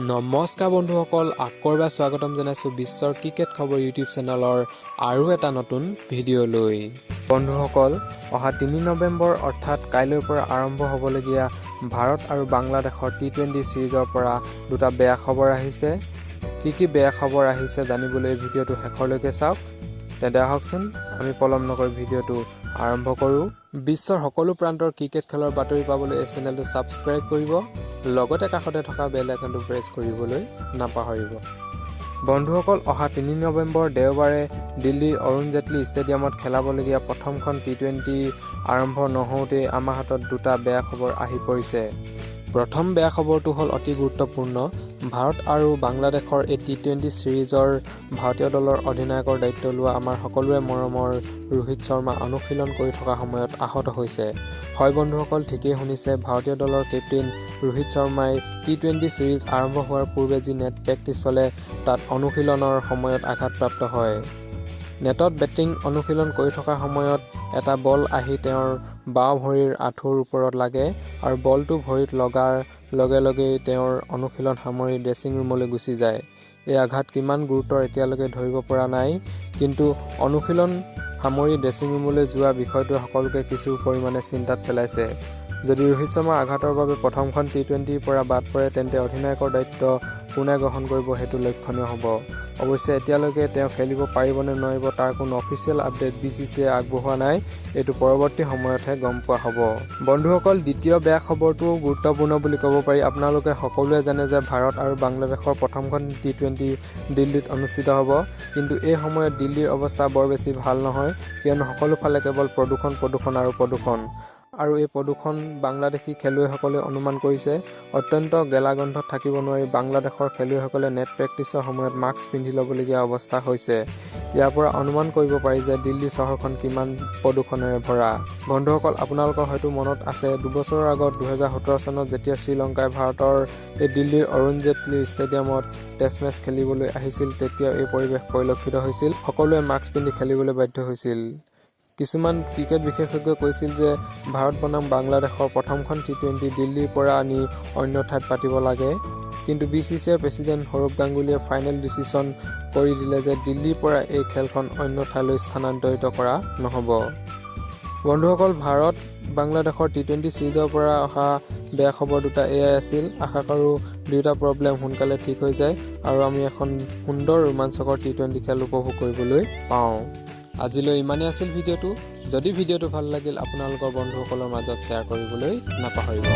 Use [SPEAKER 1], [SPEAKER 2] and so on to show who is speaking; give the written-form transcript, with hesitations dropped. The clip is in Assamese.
[SPEAKER 1] নমস্কাৰ বন্ধুসকল, আকৌ এবাৰ স্বাগতম জনাইছোঁ বিশ্বৰ ক্ৰিকেট খবৰ ইউটিউব চেনেলৰ আৰু এটা নতুন ভিডিঅ'লৈ। বন্ধুসকল, অহা 3 নৱেম্বৰ অৰ্থাৎ কাইলৈৰ পৰা আৰম্ভ হ'বলগীয়া ভাৰত আৰু বাংলাদেশৰ টি-20 ছিৰিজৰ পৰা দুটা বেয়া খবৰ আহিছে। কি কি বেয়া খবৰ আহিছে জানিবলৈ এই ভিডিঅ'টো শেষলৈকে চাওক। তেন্তে আহকচোন, আমি পলম নকৰি ভিডিঅ'টো আৰম্ভ কৰোঁ। বিশ্বৰ সকলো প্ৰান্তৰ ক্ৰিকেট খেলৰ বাতৰি পাবলৈ এই চেনেলটো ছাবস্ক্ৰাইব কৰিব, লগতে কাষতে থকা বেল আইকনটো প্ৰেছ কৰিবলৈ নাপাহৰিব। বন্ধুসকল, অহা 3 নৱেম্বৰ দেওবাৰে দিল্লীৰ অৰুণ জেটলী ষ্টেডিয়ামত খেলাবলগীয়া প্ৰথমখন টি-20 আৰম্ভ নহওঁতেই আমাৰ হাতত দুটা বেয়া খবৰ আহি পৰিছে। প্ৰথম বেয়া খবৰটো হ'ল অতি গুৰুত্বপূৰ্ণ। ভাৰত আৰু বাংলাদেশৰ এই টি-20 ছিৰিজৰ ভাৰতীয় দলৰ অধিনায়কৰ দায়িত্ব লোৱা আমাৰ সকলোৰে মৰমৰ ৰোহিত শৰ্মা অনুশীলন কৰি থকা সময়ত আহত হৈছে। হয় বন্ধুসকল, ঠিকেই শুনিছে। ভাৰতীয় দলৰ কেপ্টেইন ৰোহিত শৰ্মাই টি-20 ছিৰিজ আৰম্ভ হোৱাৰ পূৰ্বে যি নেট প্ৰেক্টিছ চলে, তাত অনুশীলনৰ সময়ত আঘাতপ্ৰাপ্ত হয়। নেটত বেটিং অনুশীলন কৰি থকা সময়ত এটা বল আহি তেওঁৰ বাওঁ ভৰিৰ আঁঠুৰ ওপৰত লাগে আৰু বলটো ভৰিত লগাৰ লগে লগেই তেওঁৰ অনুশীলন সামৰি ড্ৰেছিং ৰুমলৈ গুচি যায়। এই আঘাত কিমান গুৰুতৰ এতিয়ালৈকে ধৰিব পৰা নাই, কিন্তু অনুশীলন সামৰি ড্ৰেছিং ৰুমলৈ যোৱা বিষয়টোৱে সকলোকে কিছু পৰিমাণে চিন্তাত পেলাইছে। যদি ৰোহিত শৰ্মা আঘাতৰ বাবে প্ৰথমখন টি-20ৰ পৰা বাদ পৰে, তেন্তে অধিনায়কৰ দায়িত্ব কোনে গ্ৰহণ কৰিব সেইটো লক্ষণীয় হ'ব। অৱশ্যে এতিয়ালৈকে তেওঁ খেলিব পাৰিব নে নোৱাৰিব তাৰ কোনো অফিচিয়েল আপডেট বিচিচিআইয়ে আগবঢ়োৱা নাই। এইটো পৰৱৰ্তী সময়তহে গম পোৱা হ'ব। বন্ধুসকল, দ্বিতীয় বেয়া খবৰটোও গুৰুত্বপূৰ্ণ বুলি ক'ব পাৰি। আপোনালোকে সকলোৱে জানে যে ভাৰত আৰু বাংলাদেশৰ প্ৰথমখন টি-20 দিল্লীত অনুষ্ঠিত হ'ব। কিন্তু এই সময়ত দিল্লীৰ অৱস্থা বৰ বেছি ভাল নহয়, কিয়নো সকলো ফালে কেৱল প্ৰদূষণ, প্ৰদূষণ আৰু প্ৰদূষণ। আৰু এই প্ৰদূষণ বাংলাদেশী খেলুৱৈসকলে অনুমান কৰিছে। অত্যন্ত গেলা গোন্ধত থাকিব নোৱাৰি বাংলাদেশৰ খেলুৱৈসকলে নেট প্ৰেক্টিছৰ সময়ত মাস্ক পিন্ধি ল'বলগীয়া অৱস্থা হৈছে। ইয়াৰ পৰা অনুমান কৰিব পাৰি যে দিল্লী চহৰখন কিমান প্ৰদূষণেৰে ভৰা। বন্ধুসকল, আপোনালোকৰ হয়তো মনত আছে, 2 বছৰৰ আগত 2017 চনত যেতিয়া শ্ৰীলংকাই ভাৰতৰ এই দিল্লীৰ অৰুণ জেটলী ষ্টেডিয়ামত টেষ্ট মেচ খেলিবলৈ আহিছিল, তেতিয়াও এই পৰিৱেশ পৰিলক্ষিত হৈছিল। সকলোৱে মাস্ক পিন্ধি খেলিবলৈ বাধ্য হৈছিল। কিছুমান ক্ৰিকেট বিশেষজ্ঞই কৈছিল যে ভাৰত বনাম বাংলাদেশৰ প্ৰথমখন টি-20 দিল্লীৰ পৰা আনি অন্য ঠাইত পাতিব লাগে। কিন্তু বিচিচিআইৰ প্ৰেছিডেণ্ট সৌৰভ গাংগুলীয়ে ফাইনেল ডিচিছন কৰি দিলে যে দিল্লীৰ পৰা এই খেলখন অন্য ঠাইলৈ স্থানান্তৰিত কৰা নহ'ব। বন্ধুসকল, ভাৰত বাংলাদেশৰ টি-20 ছিৰিজৰ পৰা অহা বেয়া খবৰ দুটা এয়াই আছিল। আশা কৰোঁ দুয়োটা প্ৰব্লেম সোনকালে ঠিক হৈ যায় আৰু আমি এখন সুন্দৰ ৰোমাঞ্চকৰ টি-20 খেল উপভোগ কৰিবলৈ পাওঁ। আজিলৈ ইমানেই আছিল ভিডিঅ'টো। যদি ভিডিঅ'টো ভাল লাগিল, আপোনালোকৰ বন্ধুসকলৰ মাজত শ্বেয়াৰ কৰিবলৈ নাপাহৰিব।